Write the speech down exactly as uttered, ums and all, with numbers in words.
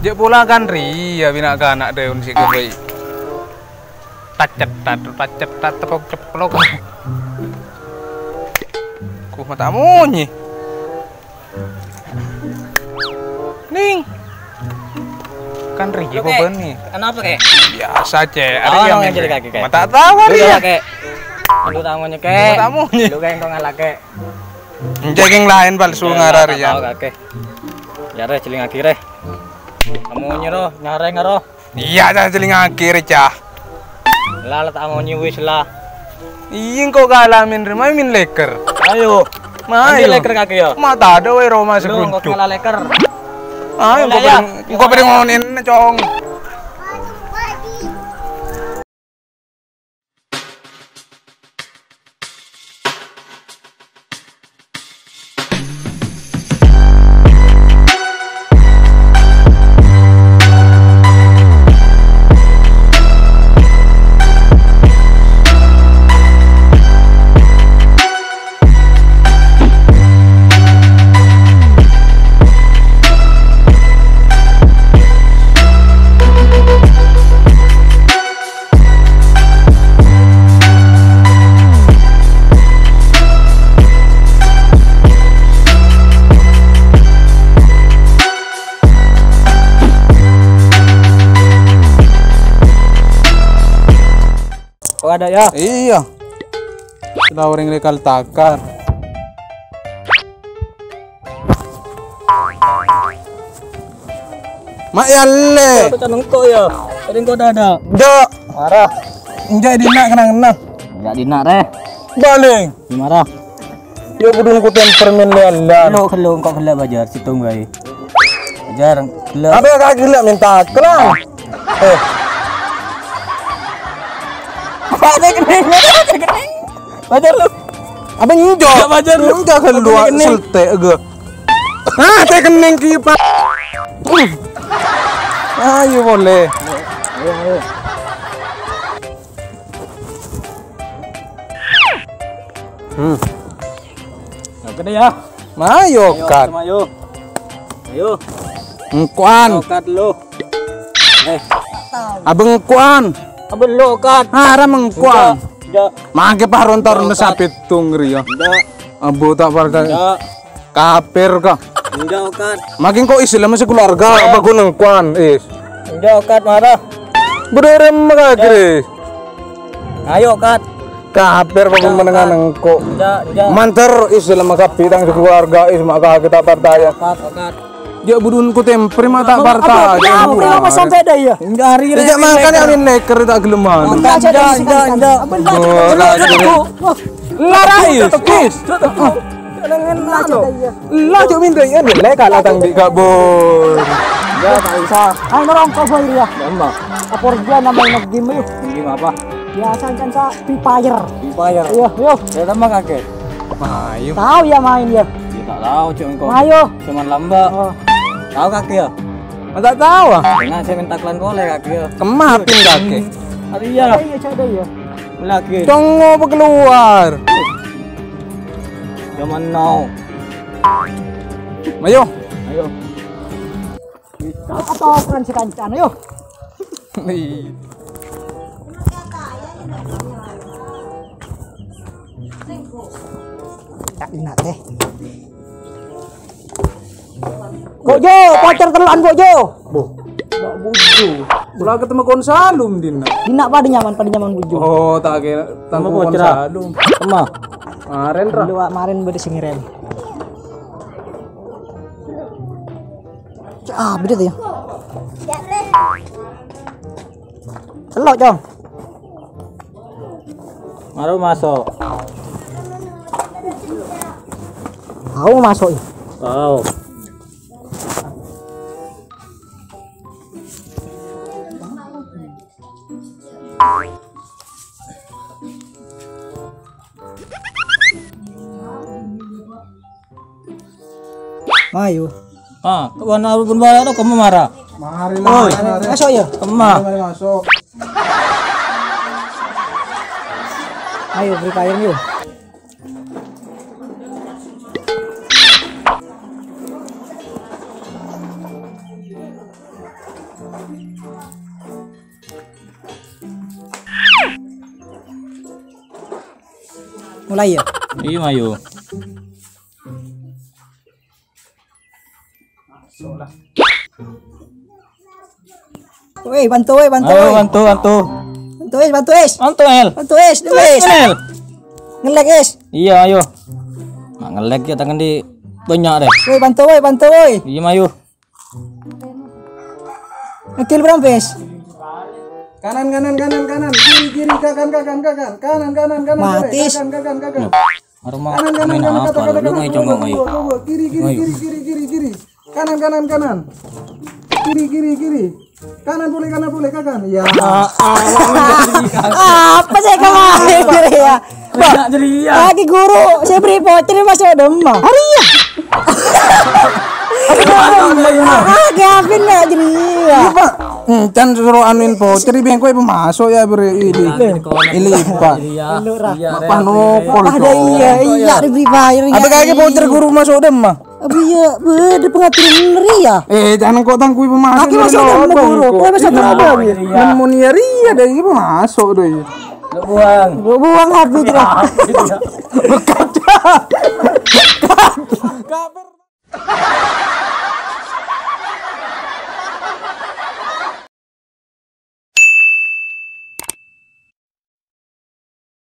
Jhâ' pola kan rèya bina' kana' dâun sè ghâbây. Tacet, tat, tacet, tat, tepok, ceplok. Ku mata monyè. Ning. Kan rèya Lo, Kè. Bâbâna. Kenapa, Kè? Biasa, Cè. Ada Oh, yang yang jadi kaki, Kè. Mata tawa Lu rèya. Kè. Lu tamunya, Kè. Mata monyè. Lu, Kè, yang tongan laki. Enjâ' kèng laèn palsu Iya, ngara tak rèya. Tahu, Kè. Ya, rè, celingaki, rè. Tamunya, ro, nyareng, ro. Iyâ, cah, celingaki, rè, cah. Lah, lah, tamunya wis, lah. Iyâ, engko' kala min rè, mayu min lèkèr. Ayo. Mayu. Ambil lèkèr kaki, ya. Mata ada, wè, Roma Lu, engko' sekruncuk. Kala lèkèr. Ayo, Lah, engko' ya. Bèrèng-, engko' bèrèng ngonen, cong. Kok ada, ya? Iya. Sudah orang lekal takar. Mak ya le. Itu kan engko' ya. Tadi engko' ada, ada. Jok. Marah. Enjak dina kena-kena. Enjak dina, reh. Baling. Marah. Ya, budun ku tempermen lelan. Lo, lo, engko' gella, Bajar, situng bae. Bajar, gella. Apa ya, kagak gella, minta kelang. Eh. Apa ada kening? Ada kening? Bajar lu. Apa njo? Enggak, Bajar lu. Enggak, kan Apa dua kening? Selte, gue. Ah, teh kening ki, Pak. Ayo, boleh. Ayo, ayo. Hmm. Oke deh ya. Mayo, Ayo, Kat. Ayo. Ayo. Engkoan. Ayo, Kat, lo. Eh. Abeng engkoan. Abeng lo, Kat. Haram engkoan. Enggak, enggak. Mangke paron taron Enggak, Kat. Sapitung riya. Enggak. Ambo tak parcaya. Enggak. Kafir ka. Enggak, Kat. Makin kok Islam masih keluarga Enggak. Apa gunung kuan, is? Enggak, Kat, marah. Berem kagre. Ayo, Kat. Kafir apa Enggak, menengan Kat. Engko. Enggak, enggak. Manter Islam kapi tang keluarga is maka kita partai. Kat, Kat. Ya budun ku temper mata Apa, partai. Apa, apa, apa sampai ada ya? Enggak, hari Tidak ini makan leker. Yang leker tak geleman. Enggak, enggak, enggak, enggak. Enggak, enggak, enggak. Larai, is. Lah, cok minta iyan, le kalah tang di kabur. Ya, tak usah. Ayo, ngerongkok, boy, ya. Lama. Apa dia namanya game, yuk? Game apa? Biasa kan sa Free Fire. Free Fire. Iya, yuk. Ya, sama kakek. Ayo. Tahu ya main, ya? Ya, tak tahu, cok, engkau. Ayo. Cuman lamba. Oh. Tahu kakek, ya? Ah, tak tahu, ah. Dengan saya minta klan boleh, kakek, ya. Kemapin, kakek. Ada, iya. Ada, iya, ada, iya. Lagi. Congo apa keluar? Zaman now. Ayo. Ayo. Atau ukuran si kancan, ayo. Tak enak, teh. Kok, Jo, pacar telan, kok, Jo. Bo. Mbak Buju. Lah ketemu kon Salum, Dina. Dina pada nyaman, pada nyaman Buju. Oh, tak kira tangku Sama kon bocah. Salum. Sama. Kemarin, Ra. Dulu, Wak, kemarin beda sing ngerem. Ah, beda tuh ya. Telok, Cong. Maro masuk. Tahu masuk ya? Tahu. Mayu. Ah, kawan aku pun balik tuh kamu marah. Mari, Oi, mari, mari. Masuk ya? Kema. Mari, mari masuk. Ayo, beri payung yuk. Lah, iya. Iya, ayo. Woi, bantu, woi, bantu, Ayo, woi. Bantu, bantu. Bantu, wis, bantu, wis. Bantu, El. Bantu, wis, Bantu, wis. El. Nge-lag, wis. Iya, ayo. Nah, nge-lag ya, tangan di banyak deh. Woi, bantu, woi, bantu, woi. Iya, ayo. Nge-kill berapa, wis? Kanan, kanan, kanan, kanan. Kiri, kiri, kakan, kakan, kakan. Kanan, kanan, kanan. Mati. Kakan, kakan, kakan. Arma Kanan, kanan, main kanan, apa kata, kata, lu, kanan, ngai congok, ngai? Kiri, kiri, Ngai. Kiri, kiri, kiri, kiri. Kanan, kanan, kanan. Kiri, kiri, kiri. Kanan boleh, kanan boleh, kakan. Ya. Apa sih kemarin ya? Banyak ceria. Lagi guru, saya beri voucher masuk demma. Hari ya. Ah, Gavin nggak ceria. Iya, Pak. Hmm, can suruh anuin voucher, bengko ibu masuk ya, beri ini. Ini, Pak. Iya, Pak. Iya, Pak, Pak, nopol, Ada Cok. Iya, iya, diberi bayar. Apa kayak voucher guru masuk demma? Abi ya, beda pengatur bener ya. Eh, jangan kok tangkui pemahaman Aki masuk dari dalam lobong, guru, kok. Kok masuk dalam lobong? Iya. Namun ya ria deh, ini masuk deh. Lu buang. Lu buang habis, Iya. Bro. Iya. Kacau.